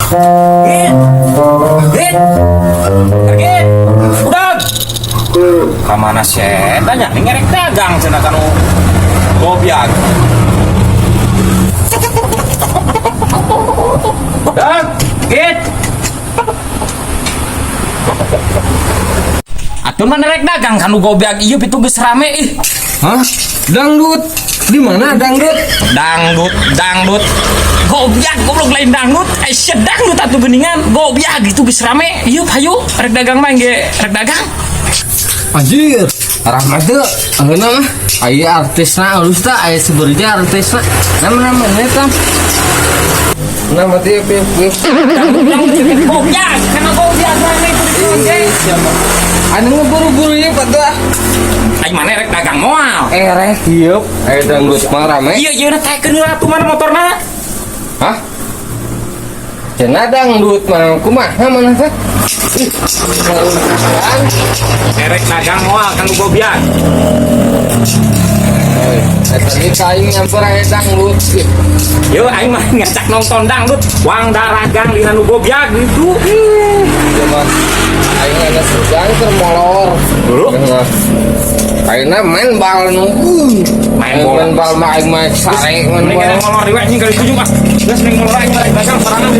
Git. Git. Git. Udah. Kamana sih? Tanya, ini ngerek dagang cenah kanu gobyag. Dag, Git. Atuh mana rek dagang kanu gobyag ieu pitu geus rame ih. Hah? Dangdut? Di mana dangdut? Dangdut, dangdut. Gobyag goblok lain dangdut. Eh dangdut atuh geuningan. Gobyag itu geus rame. Ieu hayu rek dagang mah ge rek dagang. Anjir, rame teu. Ayeuna mah aya artisna alus tah, aya seberja artisna. Nama nama eta. Nama teh pieu pieu. Dangdut, dangdut, gobyag, kana gobyag rame itu di Siapa? Anu ngeburu-buru ieu patuh ah. Aing mana rek dagang moal. Eh rek ieu, aya dangdut mah rame. Iya iya na taekeun heula atuh mana motorna. Hah? Cenah dangdut mah kumaha mana teh? Ih, barusan. Erek dagang moal kanu gobyag. Eh, eta ge ka aing nyamper aya dangdut. Ih, Yo aing mah ngajak nonton dangdut, wang daragang dina nu gobyag gitu. Ieu mah aing aya sedang keur molor. Dulu. Ayeuna main bal nu. Main bola. Main bal mah aing mah sare main Mending bal. kena molor dewe anjing kali tujuh mas. Geus mending molor aing rek dagang sorangan.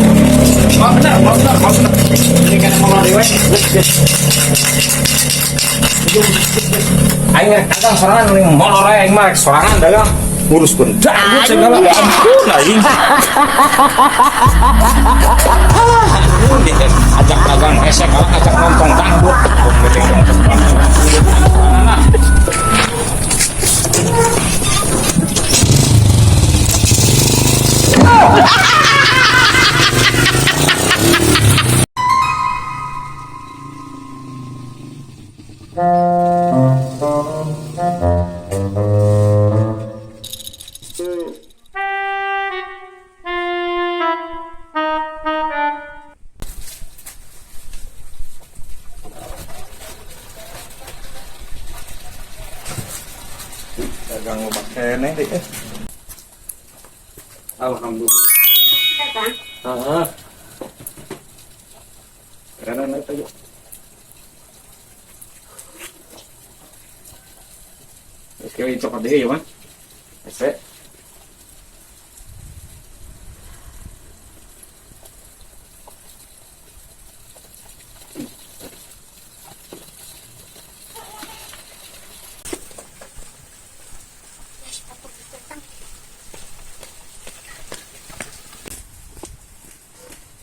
Oh bener, oh bener, oh bener. Mending kena molor dewe. Geus geus. Tujuh, geus, geus. Aing rek dagang sorangan mending molor aing mah rek sorangan dagang. Nguruskeun dangdut segala ampun aing. Ampun deh, ajak dagang hese kalau ajak nonton dangdut. Dagang loba keneh deh. Alhamdulillah. Heeh. Keren eta yuk. Geus kieu cokot deui ya, Wan. Hese.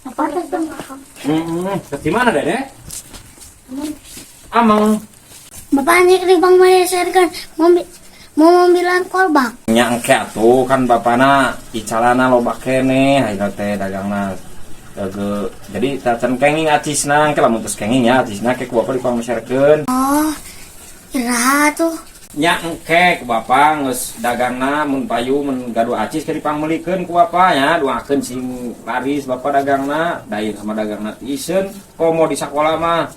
Apa tuh? Di mana deh? Amang. Bapak nih di Bang kan mau mau membilang kolbak. Nyangke atuh kan bapana icalana loba keneh hayo teh dagangna. Dage jadi tacan kenging acisna engke lamun tos kenging ya acisna ke ku bapak dipangmeserkeun. Oh, iraha tuh. Nya engke ku bapak geus dagangna mun payu mun gaduh acis ke dipangmeulikeun ku bapak nya doakeun sing laris bapak dagangna dain sama dagangna tiiseun komo di sakola mah.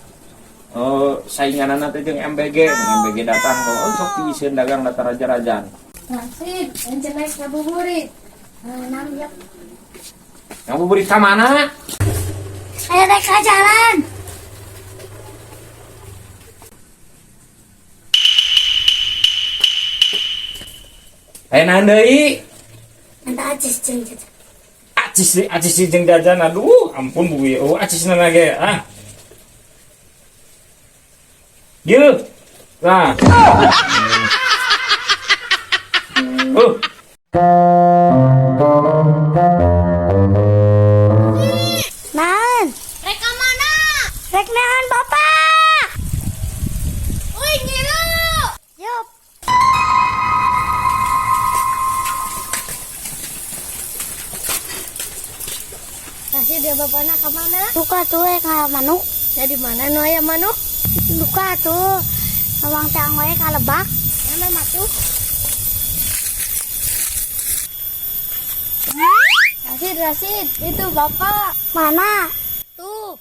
Sainganana teh jeung MBG, mun MBG datang oh sok tiiseun dagang datar raja-rajaan. Rasid, encen naik ngabuburit. Nah, ya. Ngabuburit ka mana? Ayo naik ke jalan. Aya naon deui? Nanti acis jeung jajan. Acis deui, acis deui jeung jajan. Aduh, ampun bu ieu. Oh, acisna ge. Ah. Yeuh. Nah. Naon? Rek ka mana? Rek naon bapak? Uy, ngilu. Yup. Kasih dia bapakna ke mana? Duka tuh ka manuk. Ya di mana nu aya manuk? Duka tuh. Awang teh anggoe ka lebak. Mana matuh? Rasid, Rasid, itu bapak. Mana? Tuh.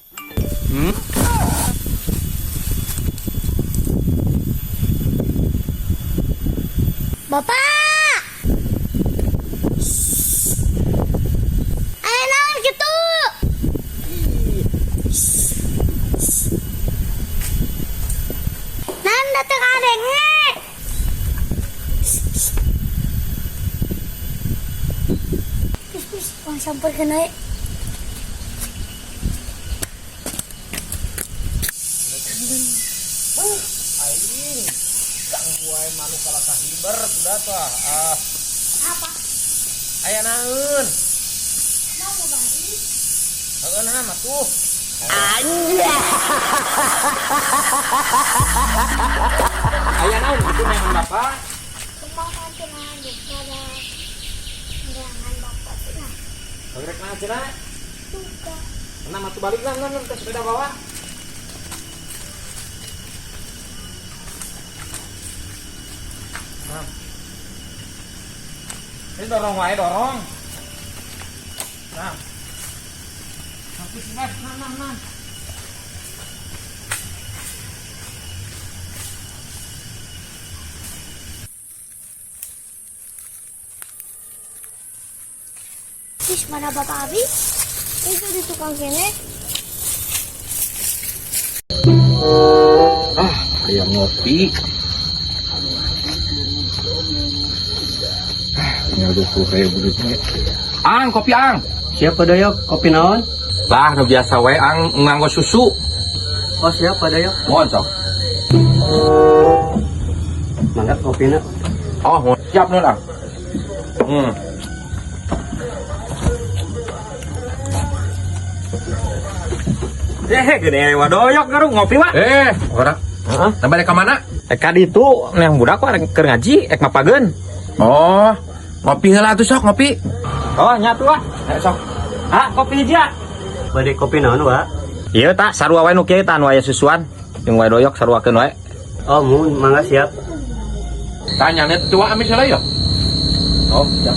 Bapak! Ayo naon gitu? Samperkeun we. Aing ganggu wae manuk kalah kahiber sudah tah. Ah, Apa? Aya naeun? Mau mau balik? Heeh, nah mah tuh. Aya naon kitu neangan Bapak? Kumaha cenah duka da neangan Bapak cenah. Rek naon cenah? Duka. Nah, mah tuh balik lah, nah, nah, ke sepeda bawa. Nah. Ini dorong wae, dorong. Nah. Nanti sih, nah, nah, nah. Ih, mana Bapak Abi? Itu di tukang kene. Ah, hayang ngopi. Ah, tinggal 20 ribu duitnya. Ang, kopi, Ang. Siap, Pak Doyok, kopi naon? Lah, nu biasa we, Ang, nganggo susu. Oh siap, Pak Doyok. Mohon sok. Mangga kopina. Oh, siap nun, Ang. Eh, gede wadoyok garung ngopi, Wak. Eh, orang. Heeh. Nah, balik ke mana? Ek ka ditu neang budak kok keur ngaji ek mapageun. Oh, ngopi heula atuh sok ngopi. Oh, nya tuh, ah. Eh, sok. Ah, kopi hiji, ah. Bade kopi naon, Wak? Iya tak sarua wae nu kieu tah nu aya susuan. Jeung wae doyok saruakeun wae. Oh, mun mangga siap. Tanya net tua amis heula ya. Oh, siap.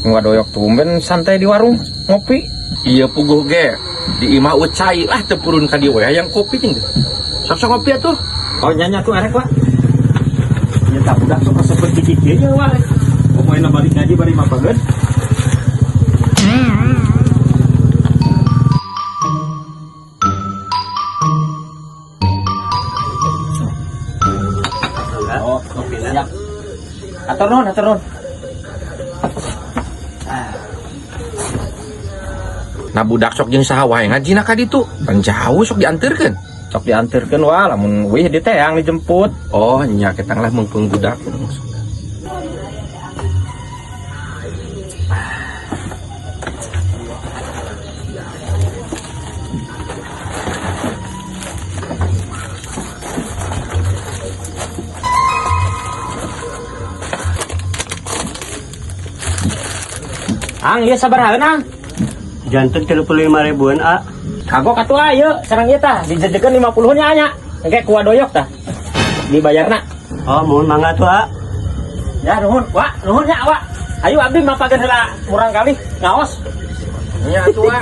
Wadoyok tumben santai di warung ngopi. Iya puguh ge. Di imah ucai lah teu purun ka dieu we hayang kopi jeung teh. Sok sok ngopi atuh. Oh, nya tuh erek, Wak. Nya tak budak sok resep cicik kieu nya, Wak. Pokoknya balik ngaji bari mapageun. Mangga Oh, kopina. siap. Atur nuhun, atur nuhun. Nah budak sok jeung saha wae ngajina ka ditu. Pan jauh sok dianterkeun. Sok dianterkeun wah lamun wih di teh yang dijemput. Oh, nya ketang lah mumpung budak. Ang, ieu sabaraha Ang? Janten 35 ribuan, A. Kagok atuh ah, ieu sareng ieu tah dijejekeun 50 nya nya. Engke ku wadoyok tah. Dibayarna. Oh, mun mangga tuh, A. Ya nuhun, Wak, nuhun nya, Wak. Ayo abdi mapageun heula murang kali ngaos. Nya atuh wa.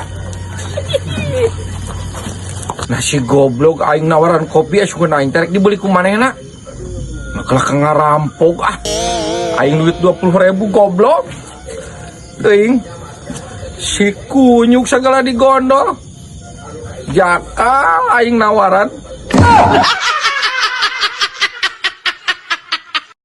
Nah si goblok aing nawaran kopi asukeun aing terek dibeli ku manehna. Nah kalah ke ngarampok ah. Aing duit 20 ribu goblok. Teuing. Si kunyuk segala digondol. Jaka aing nawaran.